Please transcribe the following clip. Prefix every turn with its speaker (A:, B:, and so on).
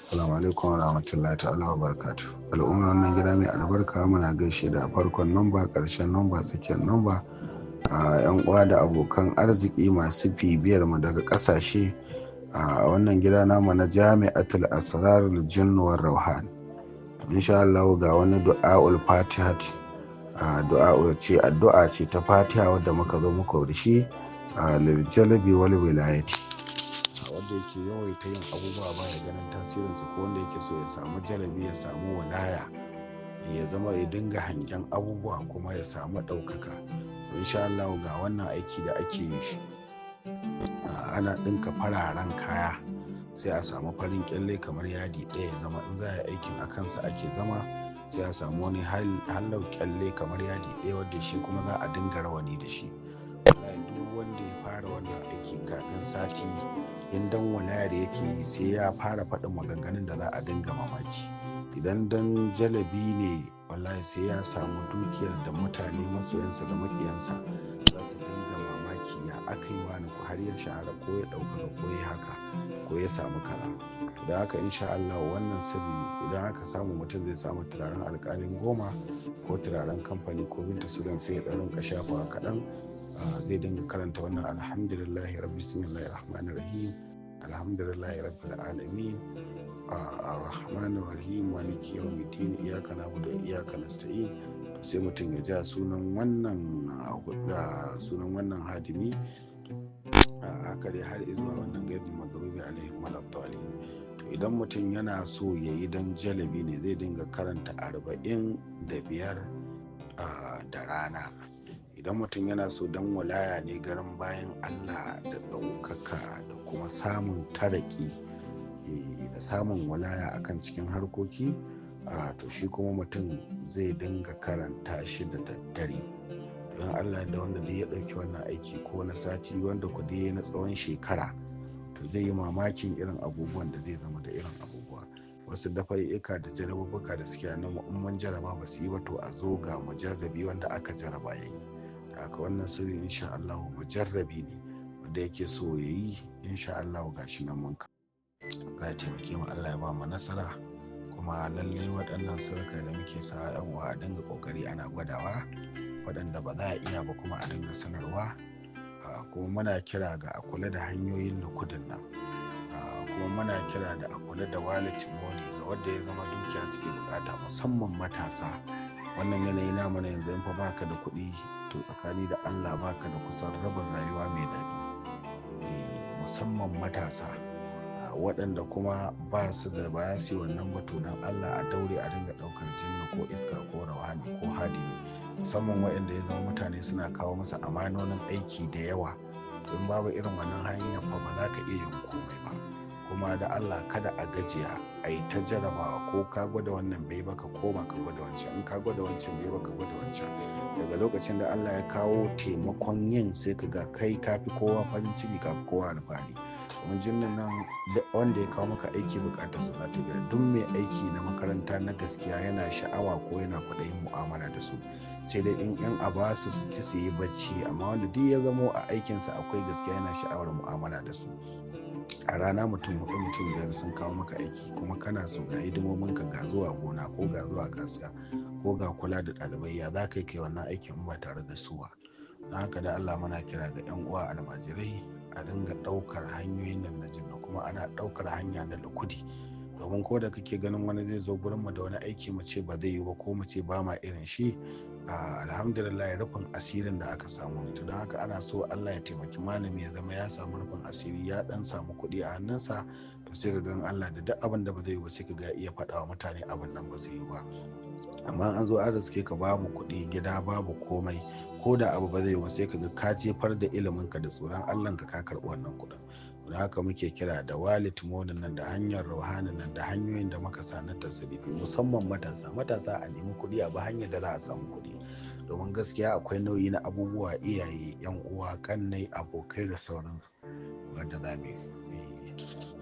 A: Assalamu alaikum wa rahmatullahi ta'ala wa barakatuh. Al'ummar wannan gida mai albarka, muna gaishe da farkon namba, ƙarshen namba, tsakiyar namba, a yan uwa da abokan arziki masu bibiyar mu daga ƙasashe a wannan gida namu na Jami'atul Asrar Jinn war Rauhan. Insha Allah ga wani du'a'ul Fatiha, du'a ce, addu'a ce ta Fatiha wadda muka zo muku da shi lil jalbi wal wilayati. Wanda yake yawaita yin abubuwa baya ganin tasirinsu, ko wanda yake so ya samu jalabi, ya samu walaya, ya zama ya dinga hangen abubuwa kuma ya samu ɗaukaka. Insha Allah ga wannan aiki da ake yi shi, ana ɗinka fararen kaya, sai a samu farin kyalle kamar yadi ɗaya, ya zama in za a yi aikin a kansa ake zama, sai a samu wani hallau kyalle kamar yadi ɗaya wadda shi kuma za a dinga rawani da shi. Wallahi duk wanda ya fara wannan aiki, kafin sati, in dan walayar yake yi, sai ya fara faɗin maganganun da za a dinga mamaki. Idan dan jalabi ne, wallahi sai ya samu dukiyar da mutane, masoyansa da maƙiyansa, za su dinga mamaki, ya aka yi wani ko har ya shahara ko ya ɗaukaka ko ya haka ko ya samu kaza. Da haka insha Allah wannan sirri, idan aka samu, mutum zai samu turaren alƙalin goma ko turaren kamfani ko Binta Sudan, sai ya ɗan rinka shafawa kaɗan, zai dinga karanta wannan: alhamdulillahi rabbi, bismillahir rahmanir rahim, alhamdulillahi rabbil alamin, arrahmanir rahim, maliki yawmiddin, iyyaka na'budu wa iyyaka nasta'in. Sai mutum ya ja sunan wannan hadimi haka dai har zuwa wannan ghairil maghdubi alaihim waladdallin. To idan mutum yana so ya yi dan jalabi ne, zai dinga karanta 45 da rana. Idan mutum yana so dan walaya ne, garin bayan Allah da ɗaukaka da kuma samun taraki da samun walaya akan cikin harkoki, to shi kuma mutum zai dinga karanta shi da daddare. Don Allah da wanda duk ya ɗauki wannan aiki ko na sati, wanda ku dai na tsawon shekara, to zai yi mamakin irin abubuwan da zai zama da irin abubuwa. Wasu dafa'i'ika da jarabubbuka da suke nan, in mun jaraba ba su yi ba, to a zo ga mujarrabi wanda aka jaraba ya yi. Da haka wannan sirri, insha Allah, mujarrabi ne. Wanda yake so ya yi, insha Allah gashi nan mun. Allah ya taimake mu, Allah ya ba mu nasara. Kuma lallai waɗannan sirrika da muke sa yan uwa a dinga kokari ana gwadawa, waɗanda ba za a iya ba kuma a dinga sanarwa. Kuma muna kira ga a kula da hanyoyin lukudin nan, kuma muna kira da a kula da wallet money ga wanda ya zama dukiya suke bukata, musamman matasa. Wannan yanayi namu na yanzu, in fa baka da kuɗi, to tsakani da Allah baka da kusan rabin rayuwa mai daɗi, musamman matasa. Waɗanda kuma ba su da ba su yi wannan batu, don Allah a daure a dinga ɗaukar jinni ko iska ko rauhani ko hadimi, musamman waɗanda ya zama mutane suna kawo masa amanonin aiki da yawa. In babu irin wannan hanyar fa, ba za ka iya yin komai ba. Kuma da Allah kada a gajiya, a yi ta jarabawa. Ko ka gwada wannan bai baka, koma ka gwada wancan. In ka gwada wancan bai baka, gwada wancan. Daga lokacin da Allah ya kawo taimakon yin, sai ka ga kai kafi kowa farin ciki, kafi kowa alfahari. Domin jinnin nan, wanda ya kawo maka aiki, bukatar sa za ta biya. Duk mai aiki na makaranta na gaskiya yana sha'awa ko yana kwaɗayin mu'amala da su, sai dai in yan a ba su su ci su yi bacci. Amma wanda duk ya zamo a aikinsa akwai gaskiya, yana sha'awar mu'amala da su. A rana mutum hudu, mutum biyar sun kawo maka aiki, kuma kana so, ga hidimominka, ga zuwa gona ko ga zuwa kasuwa ko ga kula da ɗalibai, ya za ka kai wannan aikin ba tare da su ba? Don haka da Allah muna kira ga 'yan uwa almajirai a dinga ɗaukar hanyoyin nan na jinna, kuma ana ɗaukar hanya na lukudi. Domin ko da kake ganin wani zai zo gurin mu da wani aiki, mu ce ba zai yi ba ko mu ce ba ma irin shi, alhamdulillah, rufin asirin da aka samu ne. To don haka ana so Allah ya taimaki malami ya zama ya samu rufin asiri, ya dan samu kuɗi a hannunsa, to sai ka gan Allah da duk abin da ba zai yi ba, sai ka ga iya faɗa wa mutane abin nan ba zai yi ba. Amma an zo an riske ka babu kuɗi gida, babu komai, ko da abu ba zai yi ba, sai ka ga ka jefar da iliminka da tsoron Allahnka, ka karɓi wannan kuɗin. Don haka muke kira da wallet money nan da hanyar rauhanin nan da hanyoyin da muka sa na tasirifi, musamman matasa. Matasa, a nemi kuɗi, a bi hanyar da za a samu kuɗi, domin gaskiya akwai nauyi na abubuwa, iyaye, yan uwa, kannai, abokai da sauransu wanda za mu yi.